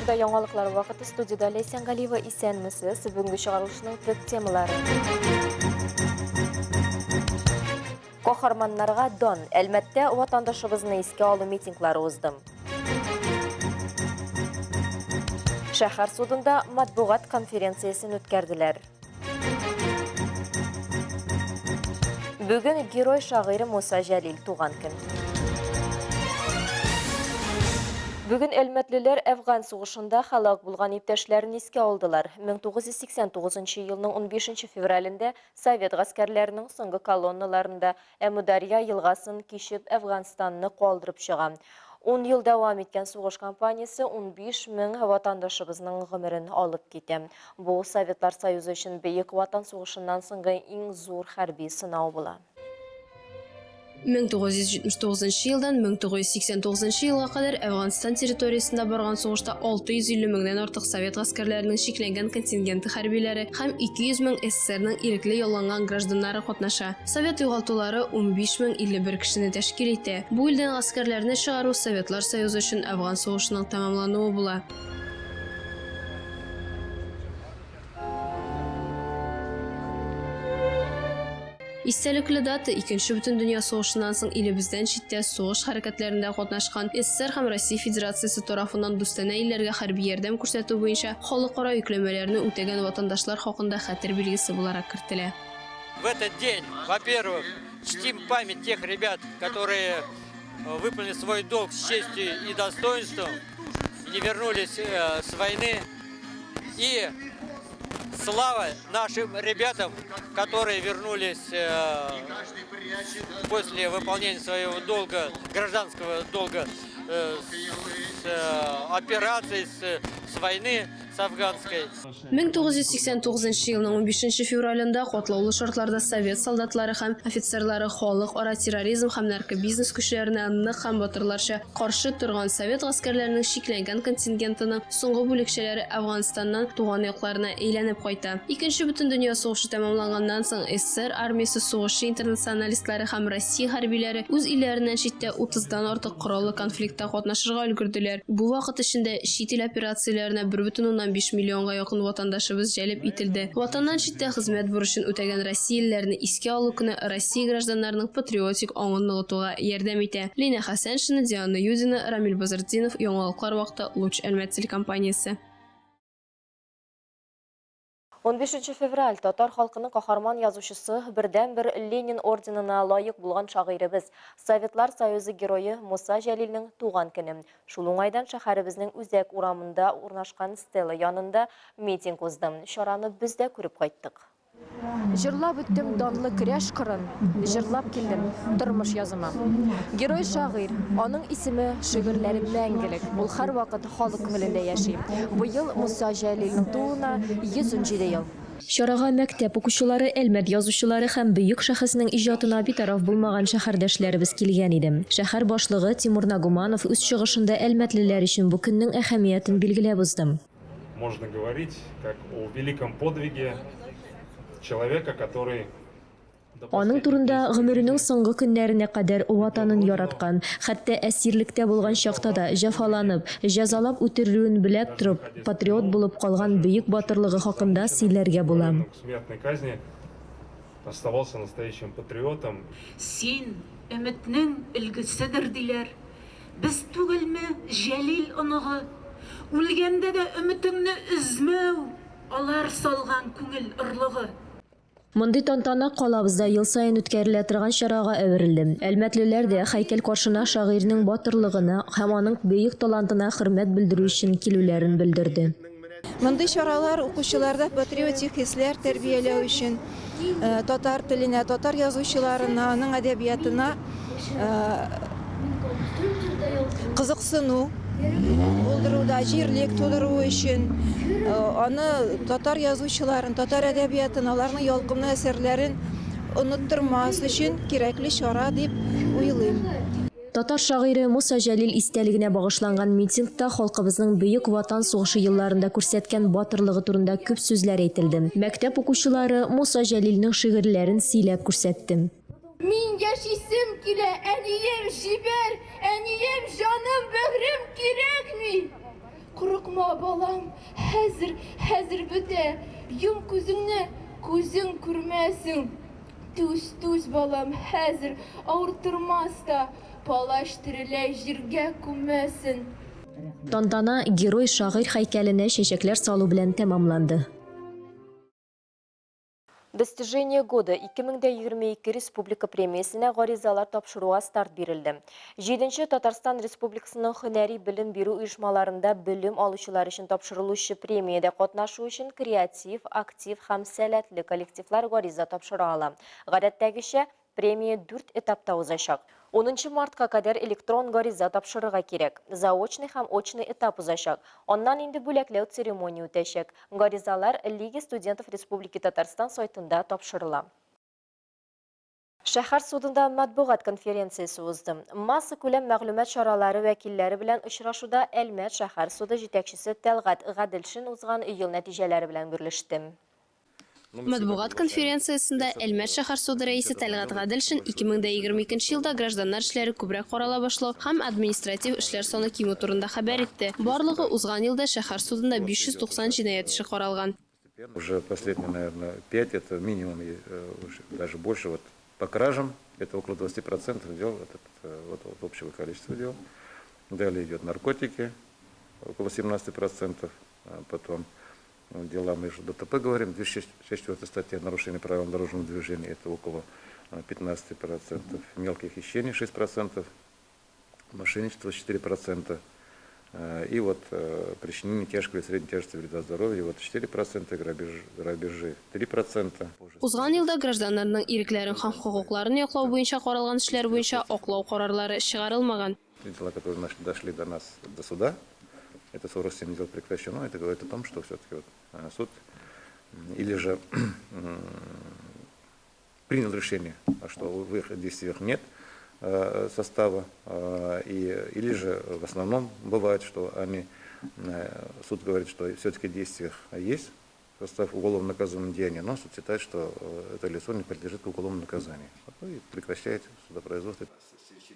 Эфирда яңалыклар вакыты студиядә Ләйсән Галиева исәнмесез. Бүгенге чыгарылышның төп темалары. Каһарманнарга дан. Әлмәттә ватандашыбызны искә алу митинглары узды. Шәһәр судында матбугат конференциясен үткәрделәр. Бүген герой шагыйре Муса Җәлил туган көн. Бүген әлмәтлеләр Әфган сугышында һәлак булган иптәшләрен искә алдылар. 1989 елның 15 февралендә совет гаскәрләренең соңгы колонналарында Әмударья елгасын кичеп Әфганстанны калдырып чыга. Ун ел дәвам иткән сугыш кампаниясе 15 мең ватандашыбызның гомерен алып китә. Бу Советлар Союзы өчен Бөек Ватан сугышыннан соңгы иң зур хәрби сынау була. 1979 елдан 1989 елга кадәр Әфганстан территориясендә барган сугышта 650 меңнән артык совет гаскәрләренең чикләнгән контингенты хәрбиләре һәм 200 мең СССРның ирекле ялланган гражданнары катнаша. Совет югалтулары 15051 кешене тәшкил итә. Бу илдән гаскәрләрне чыгару Советлар Союзы өчен Әфган сугышының тәмамлануы була. Истәлекле дата Икенче бөтендөнья сугышыннан соң илебездән читтә сугыш хәрәкәтләрендә катнашкан СССР һәм Россия Федерациясе тарафыннан дустанә илләргә хәрби ярдәм күрсәтү буенча халыкара йөкләмәләрне үтәгән ватандашлар хакында хәтер билгесе буларак кертелә. В этот день, во-первых, чтим память тех ребят, которые э, выполнили свой долг с честью и достоинством, не вернулись э, с войны. И слава нашим ребятам, которые вернулись э, после выполнения своего долга, гражданского долга с операции, с, с войны с афганской. 1989 елның 15 февралендә катлаулы шартларда совет солдатлары һәм офицерлары халыкара терроризм һәм наркобизнес көчләренә нык һәм батырларча каршы торган совет гаскәрләренең чикләнгән контингентының соңгы бүлекчәләре Әфганстаннан туган якларына әйләнеп кайта. Икенче бөтендөнья сугышы тәмамланганнан соң СССР армиясе сугышчы интернационалистлары һәм Россия хәрбиләре үз илләреннән читтә утыздан артык кораллы конфликтта катнашырга өлгерделәр. Бу вакыт эчендә чит ил операцияләренә 1,5 миллионга якын ватандашыбыз җәлеп ителде. Ватаннан читтә хезмәт бурычын үтәгән россиялеләрне искә алу көне Россия гражданнарының патриотик аңын ныгытуга ярдәм итә. Линә Хәсәншина, Диана Юдина, Рамил Базартдинов, Яңалыклар вакыты, Луч Әлмәт телекомпаниясе. 15 февраль татар халкының каһарман язучысы, бердәнбер Ленин орденына лаек булган шагыйребез, Советлар Союзы герое Муса Җәлилнең туган көне. Шул уңайдан шәһәребезнең үзәк урамында урнашкан стела янында митинг узды. Чараны без дә күреп кайттык. Җырлап үттем данлы көрәш кырын, Җырлап килдем тормыш языма. Герой шагыйрь, аның исеме, шигырьләре мәңгелек, ул һәрвакыт халык күңелендә яши. Быел Муса Җәлилнең тууына 117 ел. Чарага мәктәп укучылары, Әлмәт язучылары һәм бөек шәхеснең иҗатына битараф булмаган шәһәрдәшләребез килгән иде. Шәһәр башлыгы Тимур Нагуманов үз чыгышында әлмәтлеләр өчен бу көннең әһәмиятен билгеләп узды. Можно говорить как о великом подвиге человека, который Аның турында гомеренең соңгы көннәренә кадәр Ватанын яраткан, хәтта әсирлектә булган чакта да җәфаланып, җәзалап үтерелүен беләп торып, патриот булып калган бөек батырлыгы хакында сөйләргә була. Смертной казни оставался настоящим патриотом. Син, өметнең өлгеседер, диләр. Без түгелме Җәлил оныгы? Үлгәндә дә өметеңне өзмәү, алар салган күңел орлыгы. Мондый тантана калабызда ел саен үткәрелә торган чарага әверелде. Әлмәтлеләр дә һәйкәл каршына шагыйрьнең батырлыгына һәм аның бөек талантына хөрмәт белдерү өчен килүләрен белдерде. Мондый чаралар укучыларда патриотик хисләр тәрбияләү өчен, татар теленә, татар язучыларына, аның әдәбиятына кызыксыну булдыруда, җирлек тудыру өчен, аны татар язучыларын, татар әдәбиятын, аларның ялкынлы әсәрләрен оныттырмас өчен кирәкле чара дип уйлыйм. Татар шагыйре Муса Җәлил истәлегенә багышланган митингта халкыбызның Бөек Ватан сугышы елларында күрсәткән батырлыгы турында күп сүзләр әйтелде. Мәктәп укучылары Муса Җәлилнең шигырьләрен сөйләп күрсәтте. Мин яшисем килә, әнием, җибәр, әнием, җаным, бәгърем, кирәкми! Курыкма, балам, хәзер, хәзер бетә. Йом күзеңне, күзең күрмәсен. Түз, түз, балам, хәзер авырттырмас та. Палач тереләй җиргә күммәсен. Тантана герой-шагыйрь һәйкәленә чәчәкләр салу белән тәмамланды. Достижение года 2022 республика премиясенә гаризалар тапшыруга старт бирелде. Җиденче Татарстан Республикасының һөнәри белем бирү оешмаларында белем алучылар өчен тапшырылучы премиядә катнашу өчен креатив, актив һәм сәләтле коллективлар гариза тапшыра ала. Гадәттәгечә, Премия дүрт этапта узачак. Унынчы мартка кадәр электрон гариза тапшырырга кирәк. Заочный һәм очный этап узачак. Аннан инде бүләкләү церемония үтәчәк. Гаризалар Лиги студентов Республики Татарстан сайтында тапшырыла. Шәһәр судында матбугат конференциясе узды. Массакүләм мәгълүмат чаралары вәкилләре белән очрашуда Әлмәт шәһәр суды җитәкчесе Тәлгать Гаделшин узган ел нәтиҗәләре белән бүлеште. Матбугат конференциясендә Әлмәт шәһәр суды рәисе Тәлгать Гаделшин 2022 елда гражданнар эшләре күбрәк карала башлау һәм административ эшләр саны кимү турында хәбәр итте. Барлыгы узган елда шәһәр судында 590 җинаять эше каралган. Уже последние, наверное, пять, это минимум, даже больше, вот по кражам, это около 20% дел, этот, вот, от общего количества дел. Далее идет наркотики, около 17%, потом дела, мы же ДТП говорим, 264 статья нарушение правил дорожного движения, это около 15%, мелких хищений 6%, мошенничество 4%, и вот причинение тяжкого и средней тяжести вреда здоровью, вот 4%, грабеж, грабежи 3%. Узган елда гражданнарның ирекләрен һәм хокукларын яклау буенча каралган эшләр буенча аклау карарлары чыгарылмаган. Дела, которые дошли до нас, до суда, это 47 дел прекращено, это говорит о том, что все-таки вот суд или же принял решение, что в их действиях нет состава, или же в основном бывает, что они, суд говорит, что все-таки в действиях есть состав уголовно наказуемого деяния, но суд считает, что это лицо не подлежит к уголовному наказанию. И прекращает судопроизводство.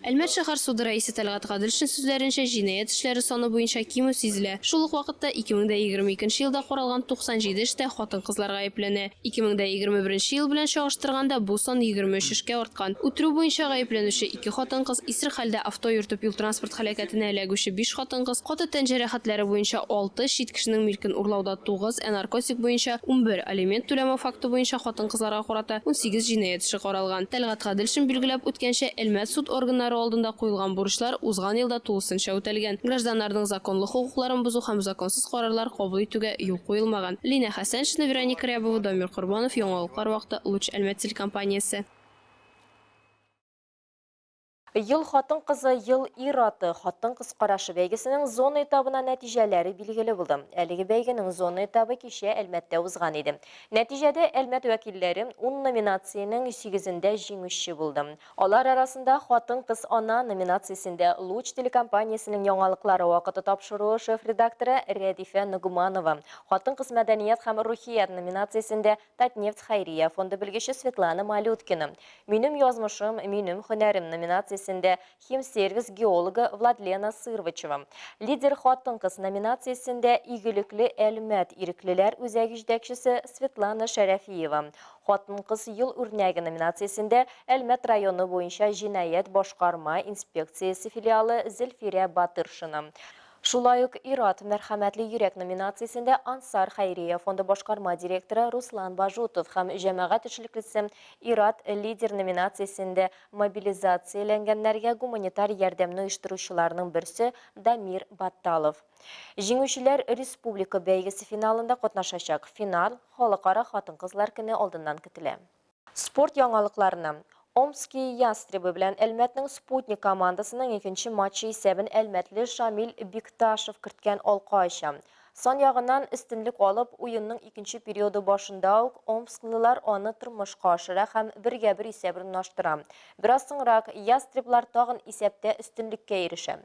Әлмәт шәһәр суды рәисе Тәлгать Гаделшин сүзләренчә, җинаять эшләре саны буенча кимү сизелә. Шул ук вакытта 2022 елда каралган 97 эштә хатын-кызлар гаепләнә. 2021 ел белән чагыштырганда бу сан 23 эшкә арткан. Үтерү буенча гаепләнүче ике хатын-кыз, исерек хәлдә авто йөртеп юл-транспорт һәлакәтенә эләгүче биш хатын-кыз, каты тән җәрәхәтләре буенча алты, чит кешенең милкен урлауда тугыз, ә наркотик буенча 11, алимент түләмәү факты буенча хатын-кызларга карата 18 җинаять эше каралган. Тәлгать Гаделшин билгеләп үткәнчә, Әлмәт суд органнары алдында куелган бурычлар узган елда тулысынча үтәлгән. Гражданнарның законлы хокукларын бозу һәм законсыз карарлар кабул итүгә юл куелмаган. Линә Хәсәншина, Вероника Рябова, Дамир Корбанов, Яңалыклар вакыты, Луч Әлмәт телекомпаниясе. Ел хатын-кызы, ел ир-аты, хатын-кыз карашы бәйгесенең зона этабына нәтиҗәләре билгеле булды. Әлеге бәйгенең зона этабы кичә Әлмәттә узган иде. Нәтиҗәдә Әлмәт вәкилләре ун номинациянең сигезендә җиңүче булды. Алар арасында Хатын-кыз ана номинациясендә Луч телекомпаниясенең яңалыклары вакыты тапшыруы шеф-редакторы Рәдифә Ногманова, Хатын-кыз мәдәният һәм рухият номинациясендә Татнефть хәйрия фонды белгече Светлана Малюткина, Минем язмышым, минем һөнәрем номинациясендә химсервис геологы Владлена Сырвычева, Лидер хатын-кыз номинациясендә Игелекле Әлмәт иреклеләр үзәге җитәкчесе Светлана Шәрәфиева, Хатын-кыз ел үрнәге номинациясендә Әлмәт районы буенча җинаять башкарма инспекциясе филиалы Зөлфирә Батыршина, Шулай ук Ир-ат, мәрхәмәтле йөрәк номинациясендә Ансар хәйрия фонды башкарма директоры Руслан Бажутов һәм Җәмәгать эшлеклесе Ир-ат, лидер номинациясендә мобилизацияләнгәннәргә гуманитар ярдәмне оештыручыларның берсе Дамир Батталов. Җиңүчеләр республика бәйгесе финалында катнашачак. Финал Халыкара хатын-кызлар көне алдыннан көтелә. Спорт яңалыкларына. Омские ястребы белән Әлмәтнең Спутник командасының икенче матчы исәбен әлмәтле Шамил Бикташев керткән алка ача. Сан ягыннан өстенлек алып, уенның икенче периоды башында ук омсклылар аны тормышка ашыра һәм бергә-бер исәп урнаштыра. Бераз соңрак ястреблар тагын исәптә өстенлеккә ирешә.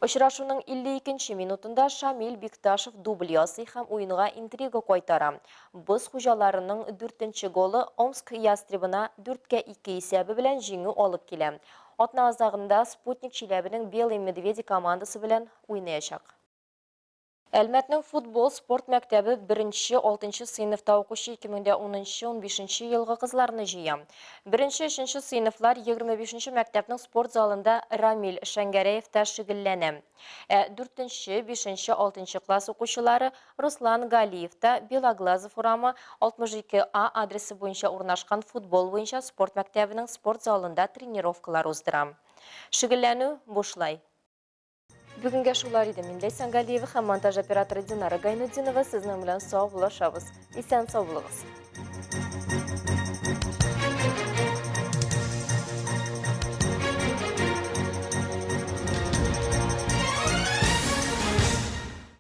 Очрашуның 52 нче минутында Шамил Бикташев дубль ясый һәм уенга интрига кайтара. Боз хуҗаларының дүртенче голы Омск ястребына дүрткә ике исәбе белән җиңү алып килә. Атна азагында Спутник Чиләбенең Белые медведи командасы белән уйнаячак. Әлмәтнең футбол спорт мәктәбе беренче, алтынчы сыйныфта укучы 2010 унбишенче елгы кызларны җыя. Беренче, өченче сыйныфлар 25 мәктәпнең спорт залында Рамил Шәңгәрәевта шөгыльләнә. Ә дүртенче, бишенче, алтынчы класс укучылары Руслан Галиевта Белоглазов урамы 62 А адресы буенча урнашкан футбол буенча спорт мәктәбенең спорт залында тренировкалар уздыра. Шөгыльләнү бушлай. Бүгенгә шулар иде. Мин Ләйсән Галиева һәм монтаж операторы Динара Гайнутдинова сезнең белән саубуллашабыз. Исән сау булыгыз.